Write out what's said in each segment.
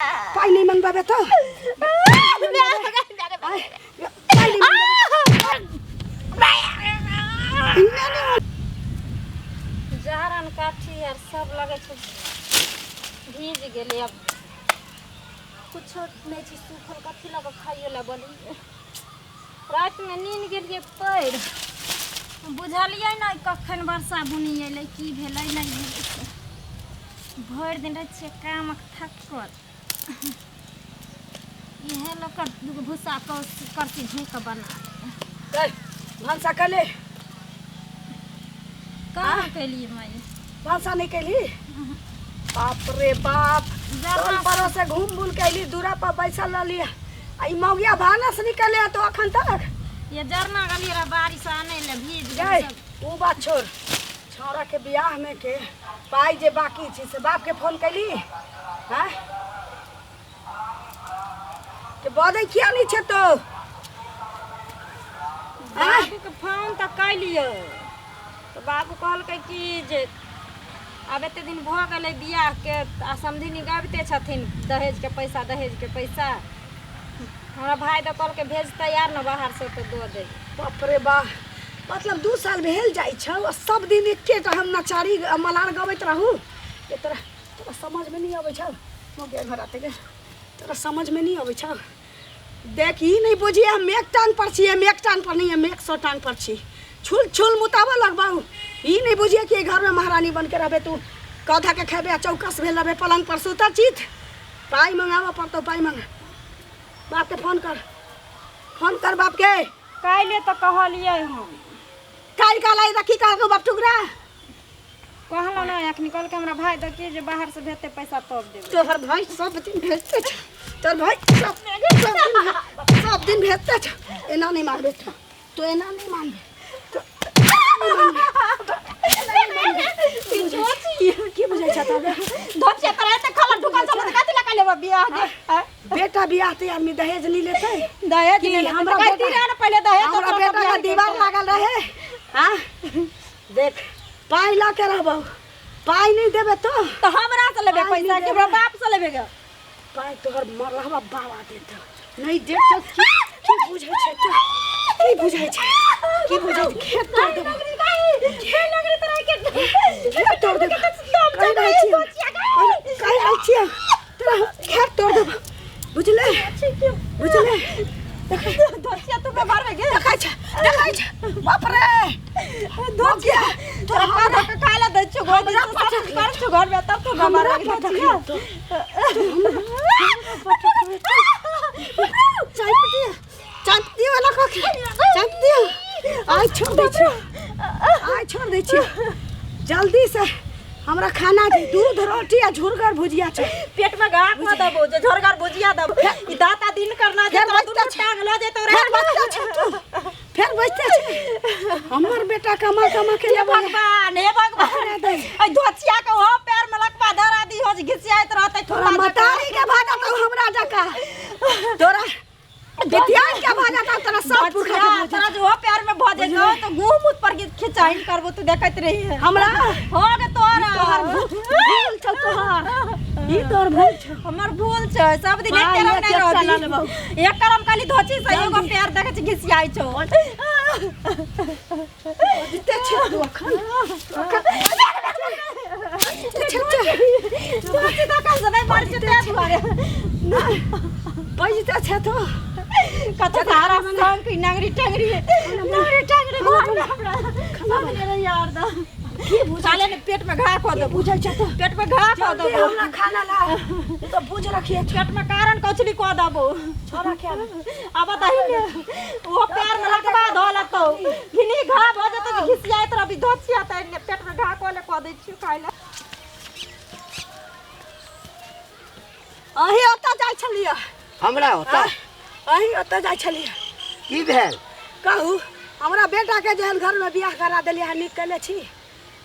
पाइ नहि मंगबाबे तो पाइ नहि मंगबाबे। जहरन काठी आर सब लगै छै भीज गेलै। आब कुछो नहि छै सूखल, कथी लऽ कऽ खाइयो लए बनेबै? रातिमे नीन गेलियै पड़ि, बुझलियै नहि कखन वर्षा बुनी अयलै, की भेलै नहि भेलै से। भरि दिन रहै छियै कामक थकल, इएह लऽ कऽ दूगो भूसा करसी झोँकि कऽ बना चल, भनसा कले। कहाँ केलियै माइ? भनसा नहि कैली? बाप रे बाप, टोल पड़ोस से घूम बुल के अयली, दूरा पर बैसल रहली आ ई मौगिया भानस निकले तो अखन तक। ये जरना गेलियै रह बारिश आनै लए, भीज गै गेल सब। उ बात छोड़, छौड़ा के बियाह में के पाइ जे बाकी छै से बाप के फोन कैली? हैं के बजै किया नहि छै तो? बाबूके फोन तऽ कैलियै तऽ बाबू कहलकै कि जे आब एते दिन भऽ गेलै बियाहके आ समधिनी गाबिते छथिन दहेजके पैसा, दहेजके पैसा। हमरा भाय तऽ कहलकै भेजतै आर ने बाहरसँ तऽ दऽ देबै। बाप रे बा, मतलब 2 साल भेल जाइ छौ आ सब दिन एकेटा हम नचारी आ मलार गबैत रहू। ये तोरा तोरा समझमे नहि अबै छौ? मौगिया घर आते गे, तोरा समझमे नहि अबै छौ? देख, ई नहि बुझिए हम एक टांग पर छी। हम एक टांग पर नहीं, हम 100 टांग पर छी। छुल छुल मुताबऽ लगबौ। ई नहीं बुझिए कि घरमे महारानी बन के रहबे तू, कौधा के खेबे आ चौकस भेल रहबे, पलंग पर सुतल चित। पाइ मंगाबऽ पड़तौ, पाइ मंगा। बाप के फोन कर, फोन कर बाप के। काल्हि तऽ कहलियै हम। काल्हि कहलै तऽ की कहलकौ बाप टुकड़ा? कहलहुँ ने एखनी, कहलकै हमरा भाय दऽ कि जे बाहरसँ भेजतै पैसा तब देबै। तोहर भाई सब दिन भेजते छ, तोहर भाई सब सब दिन, सब दिन भेजते छ। एना नहीं मानबे तो, तो एना नहीं मानबे तो, एना नहीं मानबे तो। की बुझै छ तोरा? धोतिया तोरा एते खलल ढुकल छल तऽ कथी लए कहलियै बियाह के? बेटा बियाह ते आदमी दहेज नहीं लेते? दहेज की नहीं लेतै हमरा तऽ बेटा कहती रहै ने पहिले दहेज हमरा तोरा बेटा बियाह के दीवार लागल रहे। हाँ, देख, पाइ लऽ के रहबौ, पाइ नहीं देबे तो तऽ हमरा से लेबै पाइ पैसा नहि कि हमरा देबै। बाप से लेबै गे? पाइ तोहर मरलहबा बाबा देतौ, नहीं देतौ। की की बुझै छै तू? की बुझै छै? की बुझै छै? खेत तोड़ देबौ, खेत तोड़ देबौ। कहि रहल छियै, कहि रहल छियै तोरा, खेत तोड़ देबौ, बुझले? बुझले? धोतिया तू मारबे गे? देखै छै, देखै छै, बाप रे, धोतिया तोरा पा धऽ के खाय लए दै छियौ घर हमरा सब पटक करै छियौ घरमे, तब तू हमरा मारबे? पटक धोतिया लेतौ। तू हमरा पटक लेतौ। चाँप दिअ, चाँप दिअ वाला कख, चाँप दिअ। आइ छोड़ दै छियौ, आइ छोड़ दै छियौ। जल्दी से हमरा खाना दे, दूध रोटी आ झुरगर भुजिया छै। पेट में घाक मत दबो जे झोरगर भुजिया दबो। ई दाता दिन करना जे फेर तोरा बचता दुनू छै। टांग ल जेतो रे। फेर बचते छै तू, फेर बचते छै। हमर बेटा कमा कमा के हे लेबै। भगवान, हे भगवान, दे। ऐ धोचिया के हो पैर में लकवा धरा दी हो जे घिसियाइत रहतै तोरा कुत्ता जकाँ। मतारी के भाजा तो हमरा जका, तोरा बेतियान के भाजा तो तोरा सब पुरखा के धोचिया, भाजा। तोरा जो हो पैर में भ जेतो तो मुंह मुंह पर खिंचाइन करबो, तू देखैत रही है। हमरा हो गे तोरा। तोहर भूल भूल छौ, तोहर ई तोहर भूल छौ। हमर भूल छै, सब दिन एक पाइ करम एक नहीं एक चला रहती लेबौ। एक करम खाली धोची से एगो जल्दी। पैर देखै छी घिसियाइ छौ। बजते छै तू अखन, तू अखन बजते छै तू। धोची तऽ कम से नहि मर छै तें दुआरे। नहि बजते छै तू। कतौ सहारा संग की नंगरी टंगरी, नंगरी टंगरी घर में हमरा खाना सब ले यार द की बुझै? साले ने पेट में घा कऽ देबो। बुझै छै तू? पेट में घा कऽ जल्दी देबो। हमरा खाना ला, ई तो बुझ रखिए। पेट में कारण कौचली कऽ देबो। छोरा के आबे। अब दही ने वो पैर में लकवा धऽ लेतौ, घिनी घा भऽ जेतौ जे घिसियाइत रहबी। धोचिया तऽ एने पेट में घा कऽ ले, कऽ दै छियौ खाइ लए। अहीं ओतऽ जाइ छलियै? हमरा ओतऽ? अहीं ओतऽ जाइ छलियै। की भेल? कहू, हमरा बेटाके जेहन घरमे बियाह करा देलियै हँ, नीक केने छी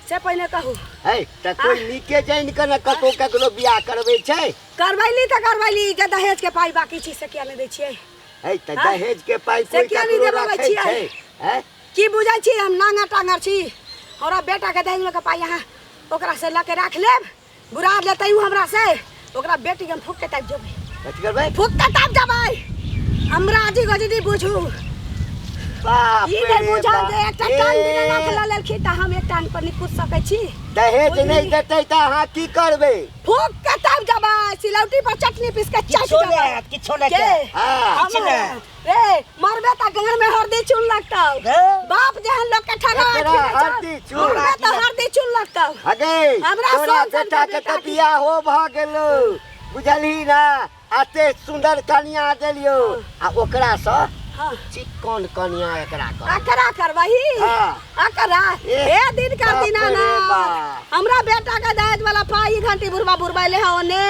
से पहिने कहू। है तऽ कोइ नीके जानि कऽ ने कतहु ककरो बियाह करबै छै। करबैली तऽ करबैली, जे दहेजके पाइ बाकी छी से किया नहि दै छियै? है तऽ आँय? दहेज के पाइ से कोइ किया नहि ककरो देबऽ रखै छियै? छै? हैं? की बुझै छी हम नांगर टांगर छी? हमरा बेटाके दहेजमे के पाइ अहाँ ओकरा से लऽ के राख लेब, बुरा लेतै उ हमरा से। ओकरा बेटी के हम फूक के ताप जेबै। कथी करबै? फूक के ताप जेबै। हमरा अजी गजी नहीं बुझू। बाप ई नहीं रे बुझल बाप। जे एकटा टांग ए, दीनानाथ लऽ लेलखिन तऽ हम एक टांग पर नहीं कूद सकै छी। दहेज नहि देतै तऽ अहाँ की करबै? फूक के ताप जेबै, सिलौटी पर चटनी पीस के चाटि किछो नहि जेबै। हैत, किछो नहि के? के। हाँ। किछु नहि। रे मरबे तऽ गाँव में हरदी चून लगतौ। रे। बाप जेहन लोग के ठगा एकरा अथी नहि छौ। हरदी चून। मरबे तऽ हरदी चून लगतौ। अगे हमरा तोरा सोन सन बेटा के के बेटा तऽ की- बियाहो भऽ गेलौ, बुझलही ना? एते सुन्दर कनिया देलियौ आ ओकरासँ चिक्कन कनिया एकरा कर। अकरा करबही? हाँ। अकरा? ए, ए दिन कर बाप दिना रे ना। बाप। हमरा बेटा के दहेज वाला पाई घंटी बुढ़बा बुढ़बा ले ओने।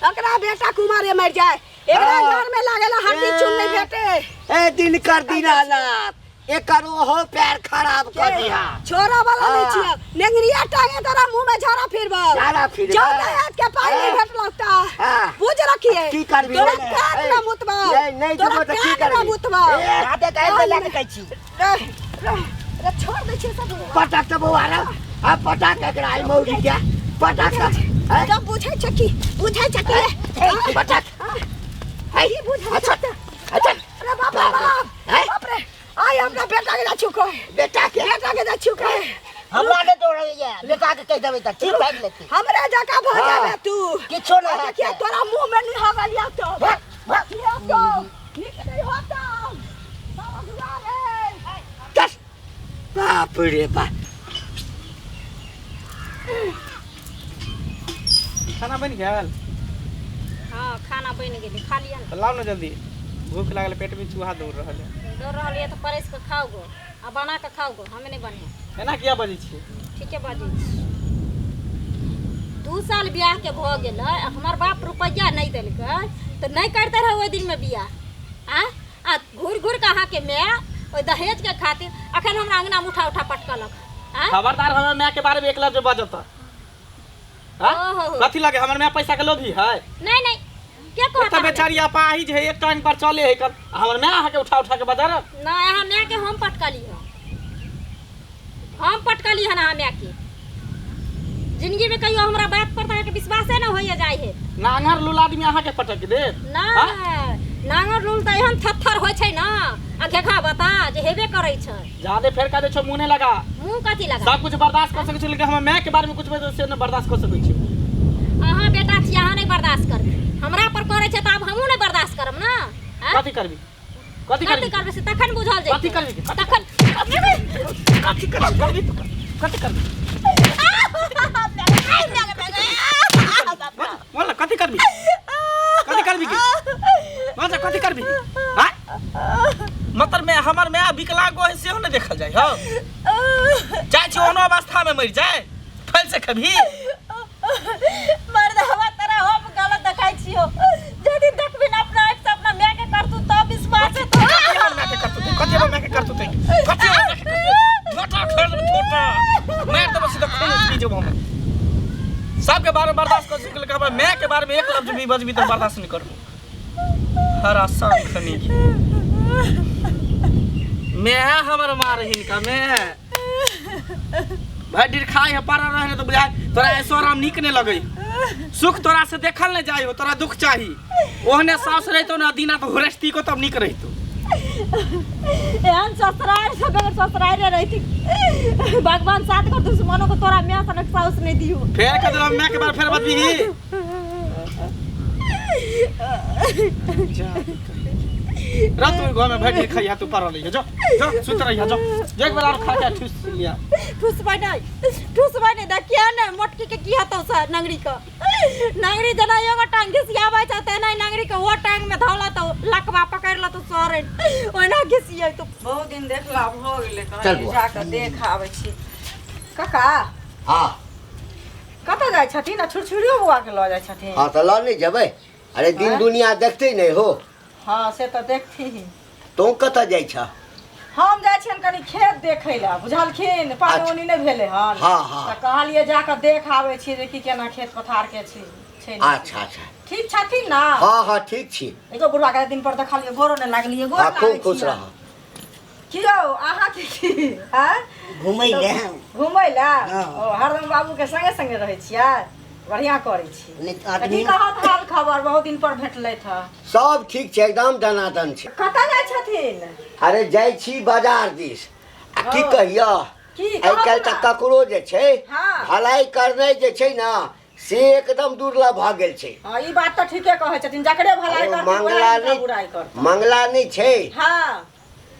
अकरा बेटा कुमारे मर जाए। एकरा हाँ। घर में लागेला हड्डी ए। चून नहीं भेटे। ए दिन कर दीनानाथ, एकर ओहो पैर खराब कर दिहा। छोरा वाला नहीं हाँ। छियै। नेंगरिया टांगे तोरा मुंह में झाड़ा फिरबो। झाड़ा फिरबो। जो दहेज के पाई नहीं हाँ। भेटलौ ता। हाँ। बुझ रखिए। की करबी? तोरा नहीं, कान नहीं। में मुतबो। नहीं, नहीं तोरा देबो तऽ की कान में करबी? मुतबो। ए, जादे दहेज दै लए कहै छी। रे, रे, रे, छोड़ दै छियै सब। पटक तऽ बौआ रे। आ पटक एकरा ई मौगी के। पटक तऽ। हैं? जब बुझै छै की, बुझै छै की? हैं? पटक। हैं? की बुझै छै? अच्छा, अच्छा। अरे बाप रे बाप। हैं? बाप रे। आइ हमरा बेटा के जा छुकै। बेटा के? बेटा के जा छुकै। हमरा नहि दौड़ैया, बेटा के कहि देबै तऽ ठीक भागि लेतै। हमरा जकाँ भऽ हाँ। जेबे तू। किछो नहि अच्छा, हैत। किया तोरा मुँह में नहीं हगल या तो? किया तो? नीक नहीं होता। बाबा रे। चल। बाप रे बाप। खाना बनि गेल? हाँ, खाना बनि गेलै, खा लिअ ने। तऽ लाउ ने जल्दी, भूख लागल, पेट में चूहा दौड़ रहल है। दौड़ रहल यऽ तऽ परसि कऽ खाउ गो आ बना कऽ खाउ गो, हमे नहि बनेब। एना किया बजै छियै? ठीके बजै छी। 2 साल बियाहके भऽ गेलै आ हमर बाप रुपैआ नहि देलकै तऽ नहि करिते रहै ओहि दिनमे बियाह। आँय, आ घुरि घुरि कऽ अहाँके माय ओहि दहेजके खातिर अखन हमरा अङ्गनामे उठा उठा पटकलक। आँय? खबरदार हमर माय के बारे में एक लफ्ज बजत। हाँ? ओहो। कथी लगे हमर माय पैसा के लोभी है? नहीं नहीं, के कहता? तऽ बेचारी अपाहिज है, एक टांग पर चले है कल। हमर माय अहाँके उठा उठा के बजारत। ना, अहाँ माय के हम पटकली हन, हम पटकली हन अहाँ माय के। जिंदगी में कहियो हमरा बात पर तऽ अहाँके विश्वासे न होइए जाइ है। नांगर लूल आदमी अहाँके पटक देत? ना, हाँ? नांगर लूल तऽ एहन थत्थर होइ छै ना आ घेघा बता जे हेबे करै छै। जादे फेर कह दै छौ मुँह नहि लगा। मुँह कथी लगा? सब कुछ बर्दाश्त कर सकै छी, लेकिन हमर माय के बारे में कुछ बजै से नहि बर्दाश्त कर सकै छी। अहाँ बेटा छी, अहाँ नहि बर्दाश्त करबै। हमरा पर करै छै तऽ आब हमहूँ नहि बर्दाश्त करब ना। आँय? कथी करबी? कथी कथी करबी? करबै से तखन बुझल जेतै। कथी करबी? तखन कथी करबी? करबी तू? कथी करबी? बोल ना, कथी करबी? कथी करबी की? बोल ना, कथी करबी? हाँ? मतलब मैं हमर माय विकलांग है सेहो नहि देखल जाइ हौ। चाहे छी ओहनो अवस्था में मरि जाए, फैल से कभी। मर्दवा तोरा हम गलत देखाइ छियौ। यदि देखबी ने अपना आँखि से अपना माय के करतू तब विश्वास हेतौ। कथी हमर माय के करतू? कथी हमर माय के करतू? कथी हमर माय के करतू? झोटा खेल देबो, झोटा। मारि देबो सीधा खून पी जेबो हम। सबके बारे में बर्दाश्त कर सकल, हमर माय के बारे में एक लफ्ज भी बजबी तऽ बर्दाश्त नहीं करबो। हरासान खनी की। मैं हमर मार हिनका मैं। भाई डिर खाई है पारा रहे तो बुझाए तोरा ऐसो आराम नीक नहीं लगे। सुख तोरा से देखल नहीं जाय हो, तोरा दुख चाही। ओहने सास रहितो ना दीना तो हुरस्ती को तब नीक रहितो। एहन ससुराल से बगैर ससुराल रहिती भगवान सात को दुश्मनों को तोरा माय सनक साउस नहीं दियो। फेर कह देलौ माय के बार फेर बदबीही। रात में घर में बैठ के खाइया तू पर रही जो जो सुत रही जो एक बार और खा के ठूस लिया। ठूसबै नहीं, ठूसबै नहीं। देखिए ने मोटकी के की हतौ से नंगरी के। नंगरी जना एगो टांग घिसियाबै छै तेना नंगरी के ओ टांग में धौला तो लकवा पकड़ ल तो सरे ओना घिसियै तो। बहुत दिन देखला भऽ गेलै, चल कहलियै बुआ। जाकऽ देख आबै छी। काका हाँ। कतऽ जाइ छथिन? आ छुरछुरियो बौआ के लऽ जाइ छथिन? हाँ तऽ लऽ नहि जेबै। अरे दिन दुनिया देखते नहि हो। हाँ से तऽ देखथिन। तों कतऽ जाइ छह? हम जाइ छियनि कनि खेत देखै लए, बुझलखिन? पानि अच्छा। उनी नहि भेलै हन। हाँ, हाँ। तऽ कहलियै जाकऽ देख आबै छियै जे की केना खेत पथार के छै, छै नहि। अच्छा अच्छा। ठीक छथिन ना? हाँ हाँ ठीक छी। देखियौ बुढ़वा के दिन पर देखलियै गोरो नहि लागलियै, गोर हाँ खूब लागै खुश छियै। रह। की यौ अहाँके की आँय? घुमै लए। घुमै लए? हाँ। ओ हरदम बाबू के संगे संगे रहै छियै? बढ़िया करै छी। नहि तऽ की आदमी कहत हाल खबर, बहुत दिन पर भेटलथि हँ। सब ठीक छै, एकदम दनादन छै। कतऽ जाइ छथिन? अरे जाइ छी बाजार दिस। आ की ओ। कहियऽ, की आइ कहू काल्हि तऽ ने। ककरो जे छै हँ। भलाई करनाइ जे छै ने से एकदम दुर्लभ भऽ गेल छै। हँ, ई बात तऽ ठीके कहै छथिन, जकरे भलाई ओ करथिन मंगला वएह हिनका नहि बुराइ करतनि। मंगला नहि छै। हँ।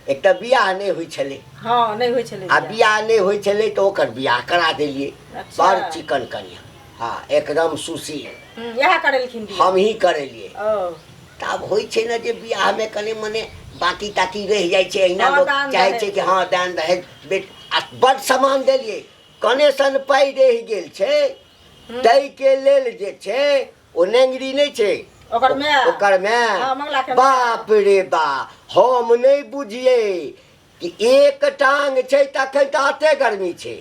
एकटा बियाह नहि होइ छलै। हँ, नहि होइ छलै। आ बियाह नहि होइ छलै तऽ ओकर बियाह करा देलियै। अच्छा। बड़ चिकन कनिया, हँ एकदम सुशील। इएह करेलखिन बियाह? हमही करेलियै। ओ। तऽ आब होइ छै ने जे बियाहमे कनि मने बाकी ताकी रहि जाइ छै, अहिना हँ, लोक दान चाहै दहेज। छै कि हँ दान दहेज बेट आ बड़ सामान देलियै, कने सन पाइ रहि गेल छै, ताहिके लेल जे छै ओ नेंगरी नहि छै ओकर माय। ओकर माय। हँ, मंगला के माय। बाप रे बा, हम नहि बुझियै कि एक टांग छै तखन तऽ एते गर्मी छै,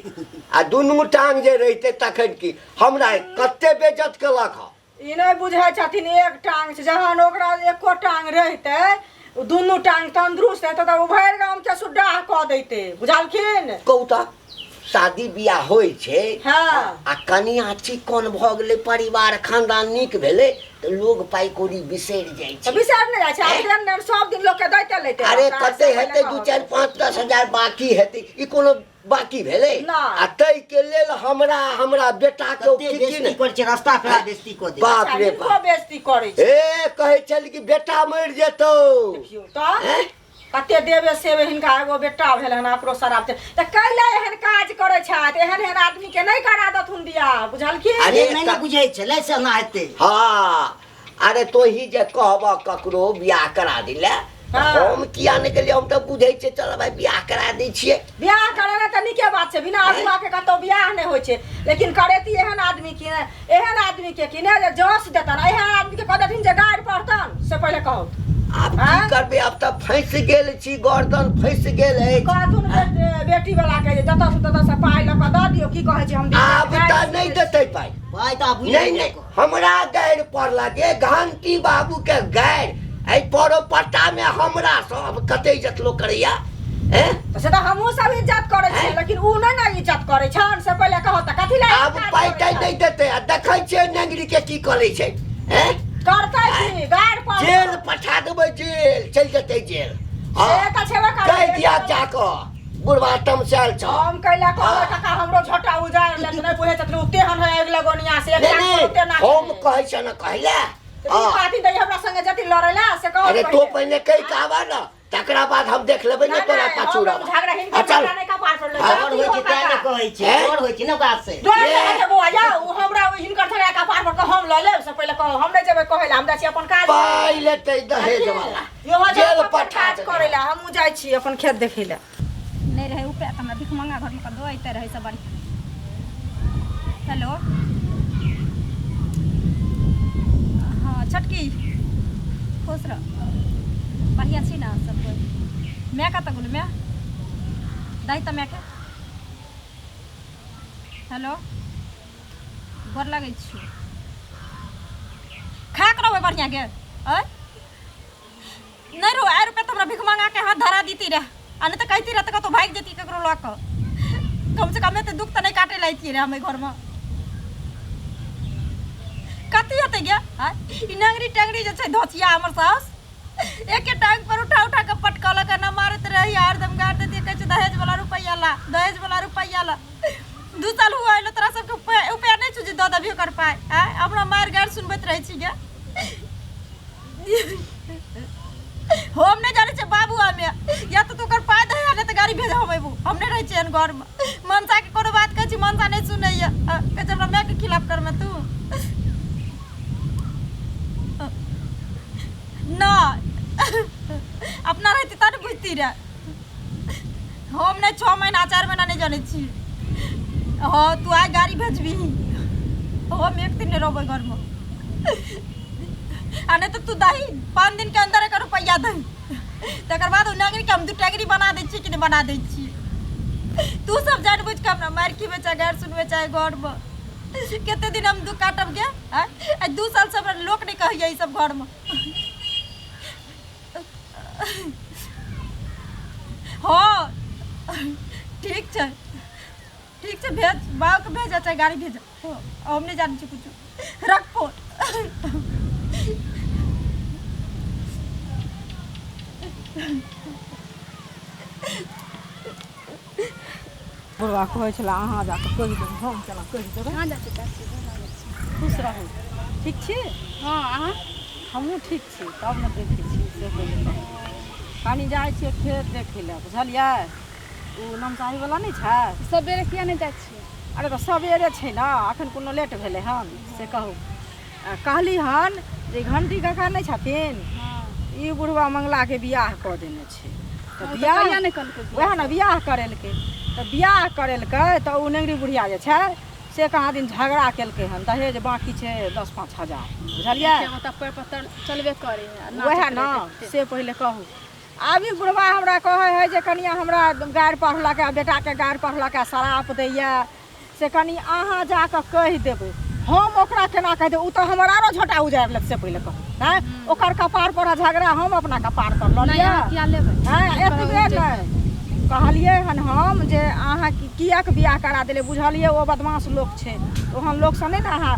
आ दुनू टांग जे रहितै तखन की हमरा कते बेइज्जत केलक हँ। ई नहि बुझै छथिन एक टांग छै, जहन ओकरा एको टांग रहितै, ओ दुनू टांग तंदुरुस्त हेतै तऽ ओ भरि गामके सुड्डाह कऽ दैतै, बुझलखिन? कहू तऽ शादी बियाह होइ छै हँ। आ कनिया चिकन भऽ गेलै, परिवार खानदान नीक भेलै तऽ लोग पाइ कौड़ी बिसरि जाइ तऽ छै। बिसरि नहि जाइ छै, आब देन नेन सब दिन लोकके दैते लैते अरे रहता, कते से हेतै, पहिले 2 कहब। 4 5 10 हजार बाकी हेतै, ई कोनो बाकी भेलै? नहि। आ ताहिके लेल हमरा हमरा बेटा के ओ कते की की बेइज्जती नहि करै छै, रास्ता पेरा बेइज्जती कऽ दै छै। बाप अच्छा, रे हिनको बाप। बेइज्जती करै छै। ए कहै छल कि बेटा मरि जेतौ। देखियौ तऽ हैं? कते देवे सेवे हिनका एगो बेटा भेल हन, ओकरो शराब छै तऽ कैले एहन काज करै छथि? एहन एहन आदमी के नहि करा देथुन बियाह, बुझलखिन? अरे अरे नहि ने बुझै छलै से एना हेतै। हँ, अरे तोही जे कहबह ककरो बियाह करा दिले, हँ। हम किया नहि गेलियै? हम तऽ बुझै छियै, चल भाइ बियाह करा दै छियै। बियाह करेनाइ तऽ नीके बात छै, बिना अगुआ के कतौ बियाह नहि होइ छै, लेकिन करेती एहन आदमी की एहन आदमी के कि ने जे जस देतन, एहन आदमी के कह देथिन जे गारि पढ़तन, से पहिले कहू। आब की आँय? करबै, आब तऽ फँसि गेल छी, गर्दन फँसि गेल अछि। कहथुन बेटी वाला के जे जतऽ से ततऽ से पाइ लऽ कऽ दऽ दियौ, की कहै छै हम आब तऽ नहि देतै पाइ। पाइ तऽ आब नहि नहि, हमरा गारि पड़ला गे, घंटी बाबू के गारि एहि परोपट्टा मे हमरा सब कते इज्जत लोक करैया। हैं? तऽ से तऽ हमहूँ सब इज्जत करै छियै, लेकिन उ नहि ने इज्जत करै छन, से पहिले कहू तऽ कथी लए आब काज पाइ करै ताइ छन? नहि देतै, आ देखै छियै नेंगरी के की करै छै। हैं? करतै की, गारि पड़तै। जेल पठा देबै, जेल चलि जेतै जेल। हँ। से तऽ छेबे करै। कहि दिया जाकऽ बुढ़वा तमसायल छ। हम कैला कहबै हँ। काका, हमरो झोटा उजाड़ि लेत, नहि बुझै छथिन ओ तेहन है अगिला गोनिया से एक नहि टांग पर नहि, ओते नाचै। हम कहै छियै ने कहैला। तऽ की कहथिन तऽ ई हमरा संगे जथिन लड़ै लए, से कहू अरे पहिले। तो पहिने कहि के आबा ने, तकरा बाद हम देख लेबै ने नहि, तोरा नहि, पाछू हम रहबा। झगड़ा हिनकर आ चल। झगड़ा नहि कपार पर ले हाँ। जाउ। डर होइ छै तें ने कहै छै, हैं? डर होइ छै ने ओकरा से। डर ये। नहि हेतै बौआ, जाउ, ओ हमरा हिनकर झगड़ा कपार पर के हम लऽ लेब, से पहिले कहू। हम नहि जेबै कहै लए, हम जाइ छी अपन काज। पाइ लेतै दहेज वाला, इहो जेल जाउ अपन पठा काज देबै। करै लए, हमहूँ जाइ छी अपन खेत देखै लए। नहि रहै उपाय तऽ हमरा भिख मंगा घरमे कऽ दऽ अइते रहै सब बढ़िआँ। हेलो, हँ छोटकी, खुश रह, बढ़िआँ छी ने सब कोइ? माय कतऽ गेल? माय दही तऽ मायके। हेलो, गोर लगै छी, खा कऽ रहबै बढ़िआँ गे। आँय नहि रो, आइ रुपया तऽ हमरा भिख मंगा के हाथ धरा दीती रहे, आ नहि तऽ कहती रहे तऽ कतहु भागि जेती ककरो लऽ कऽ, कम से कम एते दुख तऽ नहि काटे लैतियै रहे हम एहि घरमे। कथी हेतै गे? आँय ई नंगरी टंगरी जे छै धोचिया हमर साउस, एके टांग पर उठा उठा कऽ पटकलक, एना मारैत रही, हरदम गारि दैतियै, कहै छै दहेज वाला रुपैआ ला, दहेज वाला रुपैआ ला। 2 साल हुआ एलो, तोरा सबके उपाय उपाय नहि छौ जे दऽ देबही ओकर पाइ? आँय हमरा मारि गारि सुनबैत रहै छी गे। हम नहि जानै छियै बाबू, हमे या तऽ तू ओकर पाइ दही, नहि तऽ गाड़ी भेज, हम अयबो। हम नहि रहै छियै एहन घरमे। मनसाके कोनो बात कहै छी, मनसा नहि सुनैया, कहै छै हमरा मायके खिलाफ करमे तू। नहि अपना रहती तब ने बुझती रहे। हम नहि 6 महीना 4 महीना नहि जानै छी। हँ तू आइ गाड़ी भेजबही, हम एक दिन नहि रहबै घरमे, आ नहि तऽ तू दही 5 दिन के अंदर एकर रुपैआ दही, तकर बाद ओ नगरी के हम 2 टगरी बना दै छियै कि नहि बना दै छियै। तू सब जानि बुझि कऽ हमरा मारि खिबै चाहे गारि सुनबै चाहे घरमे कते दिन हम दुख काटब गे? आँय आइ 2 सालसँ हमरा लोक नहि कहैया ई सब घरमे। हँ ठीक छै, ठीक छै, भेज बाबू के भेज, चाहे गाड़ी भेज, हम नहि जानै छी कुछो। रख फोन। बुढ़वा कहै छलै अहाँ जाकऽ कहि देबै, हम केना कहि देबै? कहाँ जाइ छी चाची? गोर लागै छी। खुश रहू। ठीक छी? हँ, अहाँ? हमहूँ ठीक छी। तब ने देखै छी से पहिले कहू। कनि जाइ छियै खेत देखै लए, बुझलियै? ओ नमसाहीवला नहि छै। सबेरे किया नहि जाइ छियै? अरे तऽ सबेरे छै ने, एखन कोनो लेट भेलै हन से कहू। आ कहली हन जे घंटी काका नहि छथिन, ई बुढ़वा मंगलाके बियाह कऽ देने छै। तऽ ओ तऽ बियाह कहिया नहि कलकै बियाह? वएह ने बियाह करेलकै, तऽ बियाह करेलकै तऽ ओ नेंगरी बुढ़िया जे छै से कहाँ दिन झगड़ा केलकै हन, दहेज बाँकी छै 10-5 हजार, बुझलियै? ओतऽ पैर पत्तर चलबे करे है आ नाचैत वएह ने रहै देखते। से पहिले कहू। आब ई बुढ़वा हमरा कहै है जे कनिया हमरा गारि पढ़लक आ बेटाके गारि पढ़लक आ श्राप दैया, से कनि अहाँ जाकऽ कहि देबै। हम ओकरा केना कहि देबै? ओ तऽ हमर आरो झोटा उजाड़ि लेत, से पहिले कहू। आँय, ओकर कपार पर झगड़ा हम अपना कपार पर लऽ नहि लिअ? अहाँ किया लेबै? आँय, एतबे नहि कहलियै हन हम जे अहाँ किएक बियाह करा देलियै? बुझलियै ओ बदमाश लोक छै, ओहन लोकसँ नहि ने अहाँ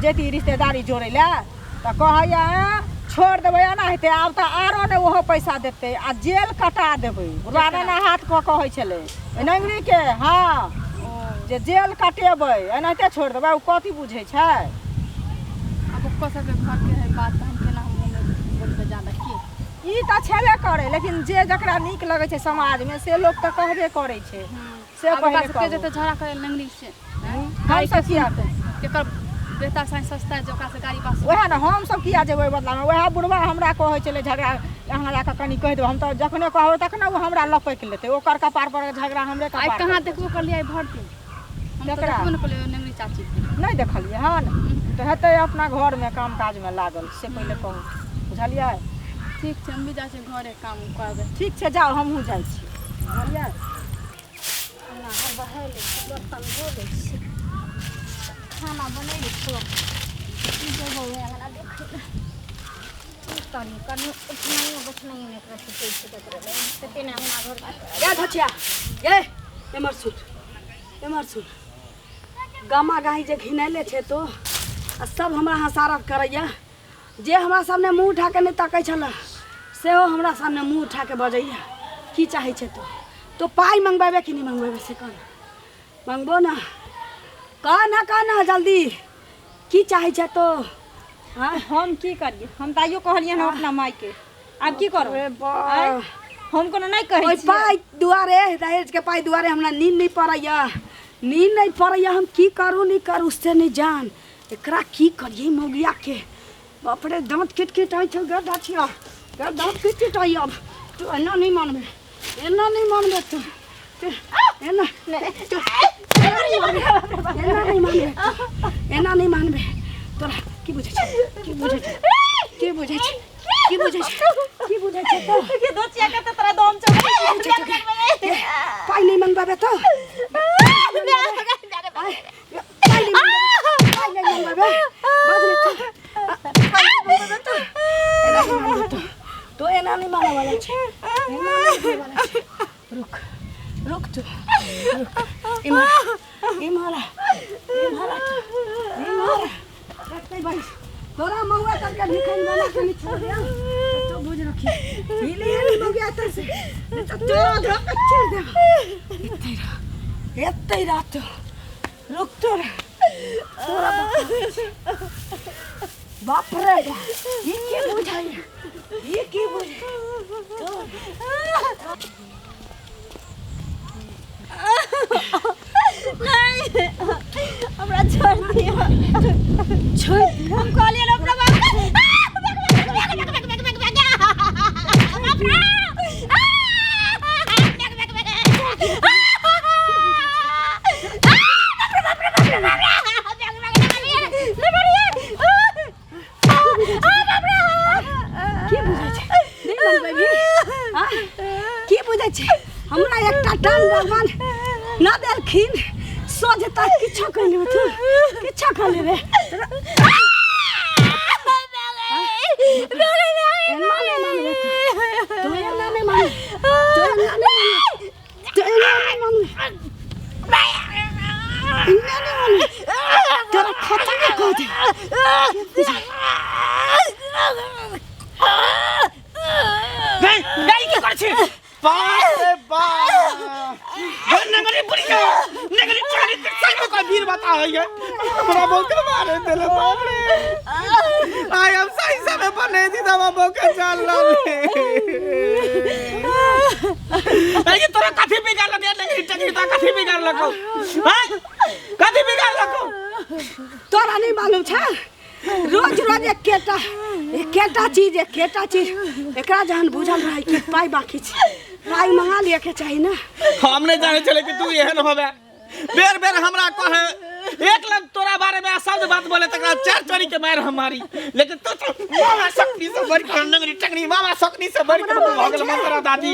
जैती रिश्तेदारी जोड़ै लए। तऽ कहैया आँय, छोड़ि देबै एना हेतै, आब तऽ आरो नहि ओहो पैसा देतै आ जेल कटा देबै। बुढ़वा एना हाथ कऽ कहै छलै ओहि नंगरीके, हँ, जे जेल कटेबै, एनाहिते छोड़ि देबै। ओ कथी बुझै छै? आब ओकर सबके घरके है बात, तऽ हम केना हम ओहिमे बोलबै जादा की? ई तऽ छेबे करै, लेकिन जे जकरा नीक लगै छै समाजमे से लोक तऽ कहबे करै छै। से आब ओकरा पहिले सबके कहू। जेतै झगड़ा करे नंगरी से? हम सब किया केकर बेटा साँझ सस्ता जे ओकरा से गाड़ी बास? वएह ने, हम सब किया जेबै ओहि बदलामे? वएह बुढ़वा हमरा कहै छलै झगड़ा अहाँ जाकऽ कनि कहि देबै। हम तऽ जखने कहबै तखने ओ हमरा लपकि लेतै। ओकर कपार पर झगड़ा हमरे आइ कपार कहाँ पर। देखबो करलियै आइ भरि दिन हम तऽ केकरा? देखबो नहि करलियै नंगरी चाचीके। नहि देखलियै हन तऽ हेतै अपना घरमे काम काजमे लागल, से पहिले कहू, बुझलियै? ठीक छै, हम भी जाइ छियै घरे, काम करबै। ठीक छै, जाउ, हमहूँ जाइ छी, बुझलियै? नहा बहाय लै छी, बर्तन धो लै छी, खाना बनेबै तो जेबो ओहि अङ्गना देखै लए। की करी, कनि उठनाइयो बैठनाइयो नहि एकरा छुटै छै ककरो लग, कते ने अङ्गना घर। ये धचिया, ये एमहर सुन, एमहर सुन। गामा गाही जे घिनैले छै तो आ सब हमरा हँसारत करैया। जे हमरा सामने मुँह उठा के नहि तकै छलै सेहो हमरा सामने मुँह उठा के बजैया। की चाहै छै तो? तो पाइ मंगबेबे कि नहि मंगबेबे से कह। मंगबो ना? कह ना, कह ना जल्दी, की चाहै छै तो? हाँ? हम की करियै? हम तऽ आइयो कहलियै हन अपना मायके, आब की करब? अरे बा। आँय? हम कोनो नहि कहै ओहि छियै। पाइ दुआरे, दहेज के पाइ दुआरे हमरा नींद नहीं पड़ैया, नींद नहीं पड़ैया। हम की करू नहीं करू से नहीं जान। एकरा की करियै मौगिया के? बाप रे, दाँत किटकिटाइ छै गे दाछिया गे, दाँत किटकिटाइ। अब तू एना नहीं मानबे, एना नहीं मानबे तू, तू एना, तू एना नहीं मानबे, एना नहीं मानबे, एना नहीं मानबे। तोरा की बुझै छै? की बुझै छै? की बुझै छै? की बुझै छै? की बुझै छै तो? के दोचिया के तोरा दम चल। पाइ नहीं मंगवाबे तो? पाइ नहीं मंगवाबे, पाइ नहीं मंगवाबे, बाज ने चल। पाइ नहीं मंगवाबे तो? एना नहीं मानबे तो? तो एना नहीं माने वाला छै, एना नहीं माने वाला छै। रुक, रुक तू, रुक। इम्हर, इम्हर आ, इम्हर आ तू, इम्हर आ। रखते भाई तोरा महुआ करके भिखन बना के नहीं छोड़ दिया तो बुझ रखी। हिली हिली मौगिया तर से नहीं तो तोरा धो के चीर देब। एते रह, एते रह तू, रुक तोरा, तोरा बाप रे बाप, ई की बुझाई, ई की बुझाई तो? नहीं, हमरा छोड़ दियो। छोड़। हम कहलियै अपना बाप। की बुझै छै? नहि मनबै भी? हाँ? की बुझै छै? हमरा एकटा टांग भगवान न देलखिन, सोझ तक किछो कहि लेबै तू, किछो कऽ लेबै। एना नहि मानबै तू, तू एना नहि मानबै, तू एना नहि मानबै, तू एना नहि मानबै। कहते? नहीं नहीं, की करै छी? बाप रे बाप, नगरी बुढ़िया नगरी चाली तक सही में कोई वीर बता है ये हमरा बहुत मारे देले। बाप रे, आइ हम सही समय पर नहीं दी दवा बोके चल रहले। अरे तोरा कथी बिगाड़ लगे नगरी टंगरी? तोरा कथी बिगाड़ लगो हैं? कथी बिगाड़ लगो? तोरा नहीं मालूम छै, रोज रोज एकेटा एकेटा चीज एकेटा चीज। एकरा जहन बुझल रहै कि पाइ बाकी छै, पाइ मंगा लिअ के चाही ने। हम नहीं जाने चले कि तू एहन होबे। बेर बेर हमरा कहे एक लग तोरा बारे में अशब्द बात बोले तकरा चार चोरी के मार हमारी, लेकिन तू तो मामा सकनी से बढ़ कर नंगरी टंगरी, मामा सकनी से बढ़ कर भऽ गेल। मंत्रा दादी,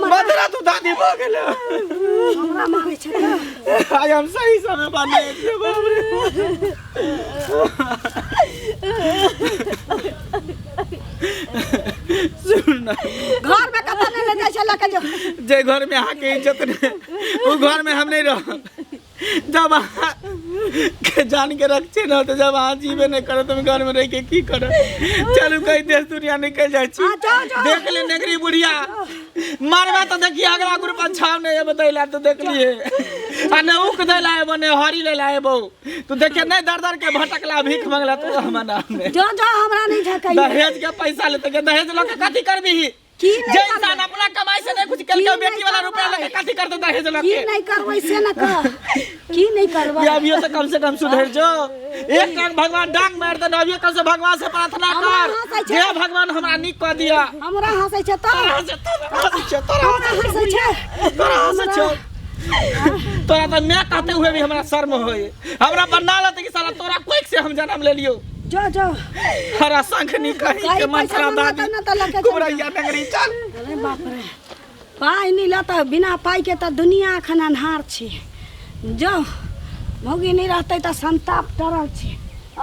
मंत्रा तू दादी भऽ गेल। हमरा मारै छै तऽ आइ हम सही समय पर नहीं छियै। बाप रे, सुन ना, घर में कतऽ नहि ले जाइ छै लऽ के जो। जे घर में अहाँके इज्जत नहीं ओ घर में हम नहीं रहब। जब अहाँ के जान के रखছে ना, तो जब अहाँ जीवे नहीं करो तो घर में रह के की करब? चलू कहीं देश दुनिया निकल जाइ छी। हाँ, जाओ, जाओ। देख ले नेगरी बुढ़िया, मारबा तो देखिए अगला ग्रुप छाव नहीं है दैला तो देख लिए आ ने उक दैला एबो ने हरी लेला एबो। तू देखे नहीं दर दर के भटकला भीख मंगला तू हमरा नाम में। जो जो, हमरा नहीं झकाइए। दहेज के पैसा लेते के दहेज लऽ के कथी करबी? की नहीं जे इंसान अपना कमाई से नहीं कुछ करके की बेटी नहीं वाला रुपया करबै? लके कथी करते दहेज की लके? नहीं करबै से न कह, की नहीं करबै? ये अभियो से कम से कम सुधर जो। एक टांग भगवान डांग मार दे, अभियो कम से भगवान से प्रार्थना हमरा कर हंसै छै। जे भगवान हमरा नीक कऽ दिया। हमरा हंसै छै तऽ तोरा हंसै, तोरा हंसै छौ, तोरा हमरा हंसै हंसै छै। तोरा हंसै छौ। तोरा तऽ मैं कहते हुए भी हमरा शर्म होए, हमरा बना लेते कि साला तोरा कोइक से हम जन्म ले लियो। जो जो, हरा शंखनी कहीं कहीं के पैसा मंत्रा मंगा दादी तब ना तऽ लऽ के चल। कुबरैया नगरी चल। अरे बाप रे, पाइ नहि लऽ तऽ बिना पाइके तऽ दुनिया एखन अन्हार छै। जो मौगी नहि रहतै तऽ संताप टरल छै।